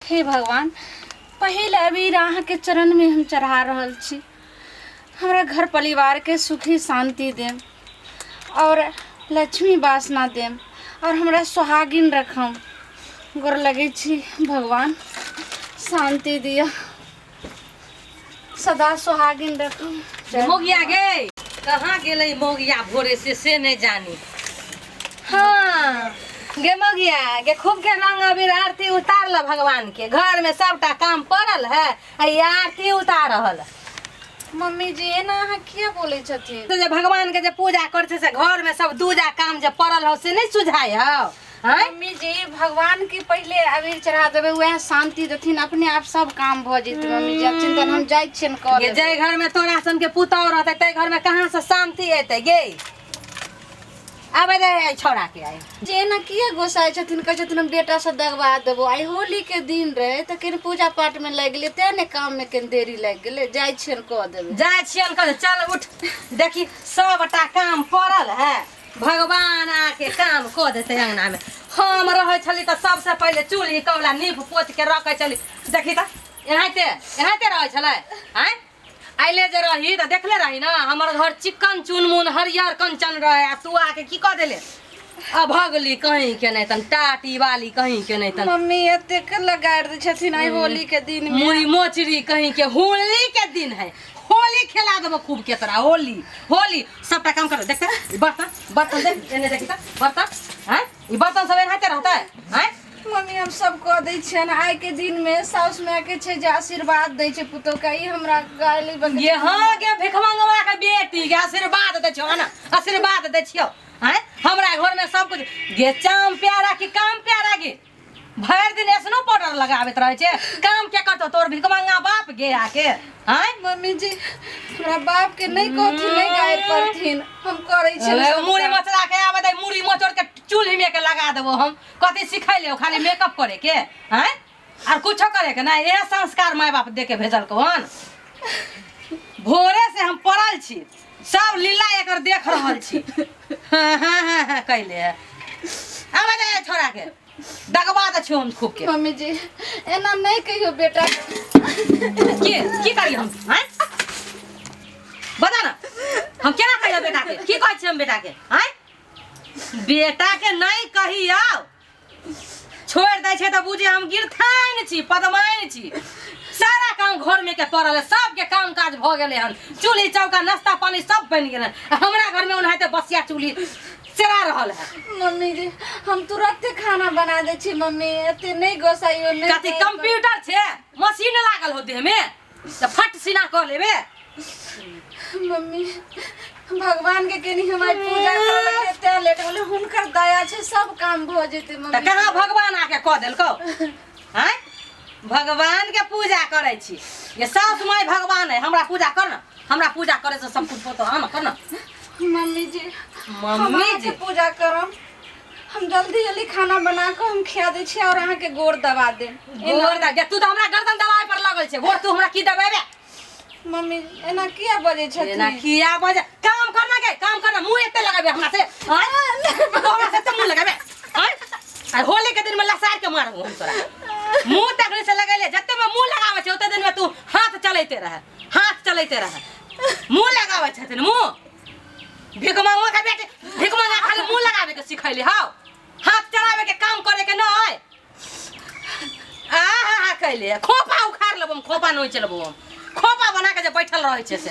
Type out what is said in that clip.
हे भगवान, पहिल अबीर अहाँके चरणमे हम चढ़ा रहल छी। हमरा घर परिवारके सुखी शान्ति देम और लक्ष्मी वासना देम और हमरा सोहागिन रखम। गोर लगै छी भगवान, शान्ति दिअ, सदा सोहागिन रखम। मोगिया गे, कहाँ गेलै मोगिया भोरे से नहि जानी। हाँ गे मोगिया गे, खूब के रंग अबीर आरती उतार ल भगवान के। घर में सबटा काम पड़ल है आ ई आरती उतार रहल है। मम्मी जी, एना अहाँ किया बोलै छथिन? तो जे भगवान के जे पूजा करै छै से घर में सब दूजा काम जे पड़ल हो से नहीं सुझाय हो? आँय? मम्मी जी, भगवान के पहिले अबीर चढ़ा देबै, वएह शांति देथिन, अपने आप सब काम भऽ जेतै। मम्मी जी, आब चिंता नहि, हम जाइ छियनि कऽ गे, लेबै। जाहि घर में तोरा सन के पुतहु रहतै ताहि घर में कहाँ से शांति एतै गे? आबै दे एहि छौड़ा के आइ। जे एना किया गोसाइ छथिन? कहै छथिन हम बेटासँ दगबा देबो। आइ होली के दिन रहै तऽ कनि पूजा पाठ मे लागि गेलै, तें ने काम मे कनि देरी लागि गेलै। जाइ छियनि कऽ देबै। जाइ छियनि कऽ, चल उठ, देखी सबटा काम पड़ल है, भगवान आके काम कऽ देतै। अंगना में हम रहै छली तऽ सबसे पहिले चूल्ही कौला नीप पोत के रखै छली। देखी तऽ एनाहिते एनाहिते रहै छलै। आँय, आइले जे रही तऽ देखले रही ना, हमर घर चिकन चुनमुन हरियर कंचन रहे, आ तू आके की कऽ देले? अभगली कहीं के नहि तन, टाटी वाली कहीं के नहि तन। मम्मी, एतेक लगाड़ दै छथिन आइ होली के दिन मे। मुड़ी मोचरी कहीं के। होली के दिन है, होली खेला देबो खूब के तोरा। होली होली सबटा काम करो। देखते ई बर्तन, बर्तन देख, एने देखी तऽ बर्तन। हैं, ई बर्तन सब एनाहिते रहतै? हैं मम्मी, हम सब कऽ दै छियनि। आइ के दिन मे साउस माय के छै जे आशीर्वाद दै छै पुतोह के, ई हमरा गाली बकै। ये हाँ गे भिखमंगवा के बेटी गे, आशीर्वाद दै छियौ ना, आशीर्वाद दै छियौ। हैं, हमरा घर में सब कुछ गे, चाम प्यारा कि काम प्यारा गे? भरि दिन स्नो पाउडर लगाबैत रहै छै, काम के करतौ तोर भिखमंगा बाप गे आके? हैं मम्मी जी, हमरा बाप के नहि कहथिन, नहि गारि पड़थिन, हम करै छियनि अरे, सब मुड़ी काम। मचरा के आबै दे, मुड़ी मचोड़ के चूल्ही में के लगा देबो हम। कथी सिखैले हो? खाली मेकअप करे के? हैं, आर कुछो करे के नहीं? इहे संस्कार माय बाप दे के भेजल हन? भोरे से हम पड़ल छी, सब लीला एकर देख रहल छी। हाँ हाँ हाँ हाँ कैले है। आबै दे छोड़ा के, दगबा दे छियौ हम खूब के। मम्मी जी, एना नहि कहियौ बेटा। के की करी हम? हैं, बता ना, हम केना कहियो बेटा के? की कहै छियै हम बेटा के? हैं, बेटा के नहीं कहियौ, छोड़ दै छै तऽ बुझे हम गिरथाइन छी, पदमाइन छी। सारा काम घर में के पड़ल है, सबके काम काज भऽ गेलै हन, चूल्ही चौका नाश्ता पानी सब बनि गेलै हन, आ हमरा घर में ओनाहिते बसिया चूल्ही चला रहल है। मम्मी जी, हम तुरंते खाना बना दै छी। मम्मी, एते नहि गोसाइयो, नहि। कथी कंप्यूटर छै, मशीन लागल हो देह में तऽ फट सीना कऽ लेबे? मम्मी, भगवान के केनी हम आइ पूजा करऽ लगलियै तें लेट गेलै। हुनकर दया छै, सब काम भऽ जेतै। तऽ मम्मी, कहाँ भगवान आके कऽ देलकौ? आँय, भगवान के पूजा करै छी ये? सासु माय भगवान है। हमरा पूजा कर ना, हमरा पूजा करे से सब कुछ होतो। हाँ ना, कर ना। मम्मी जी, हम मम्मी अहाँके जी, पूजा करब। हम जल्दी जल्दी खाना बना कऽ हम खिया दै छी और अहाँके गोर दबा देब। गोर दा तू तऽ हमरा गर्दन दबाए पर लगल छै। गोर तू हमरा की दबेबे? मम्मी, एना किया बजै एना छथिन? किया बजे? काम करना के, काम करना। मुंह एते लगाबे हमरा से? आँय, तू हमरा से एते मुंह लगाबे? आँय, आ होली के दिन में लसार के मारबो हम तोरा। मुंह तकनी से लगेले, जते में मुंह लगावे छै ओते दिन में तू हाथ चलैते रहे, हाथ चलैते रहे। मुंह लगावे छथिन मुंह, भिखमंगवा के बेटे, भिखमंगा, खाली मुंह लगावे के सिखैले हौ, हाथ चलावे के काम करे के नहीं। आ हा हा कैले खोपा उखाड़ लेबो हम, खोपा नोच लेबो हम। खोपा बना के जे बैठल रहै छै से।